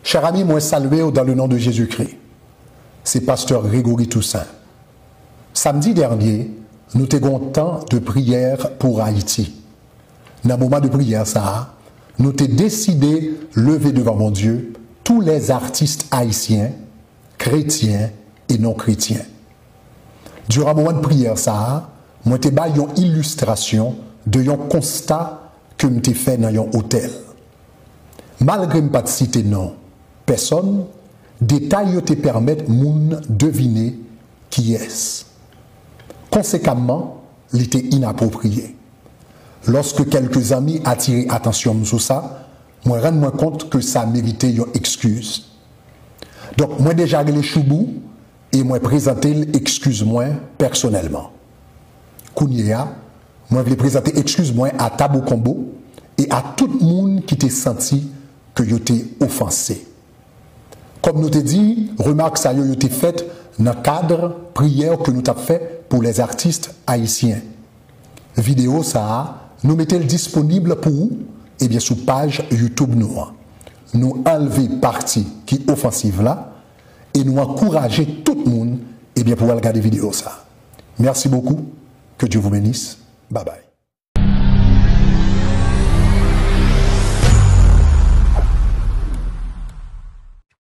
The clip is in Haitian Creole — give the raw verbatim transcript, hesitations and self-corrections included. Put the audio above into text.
Chè zanmi, mwen salye w dans le nom de Jésus-Christ. Se pastè Gregory Toussaint. Samdi dènye, nou te gen yon tan de priyè pou Ayiti. Nan moman de priyè sa a, nou te deside leve devan Bondye tous les artistes haïtiens, chrétiens et non chrétiens. Diran moman de priyè sa a, mwen te bay yon ilistrasyon de yon konsta ke m te fè nan yon otèl. Malgre m pa t site non pèsòn, detay yo te pèmèt moun devine kiyès. Konsekamman, li te inapwopriye. Lòske kèlke zanmi atire atansyon m sou sa, mwen rann mwen kont ke sa merite yon ekskiz. Donk, mwen deja rele Choubou e mwen prezante l ekskiz mwen pèsonèlman. Kounye a, mwen vle prezante ekskiz mwen a Tabou Konbo e a tout moun ki te santi ke yo te ofanse. Kòm nou te di, remak sa yo, yo te fèt nan kad priyè ke nou t ap fè pou les artistes haïtiens. Videyo sa a, nou mete l disponib pou ou, ebyen, sou paj YouTube nou an. Nou anlve pati ki ofansiv la e nou ankouraje tout moun, ebyen, pou al gade videyo sa a. Merci beaucoup. Que Dieu vous bénisse. Bye bye.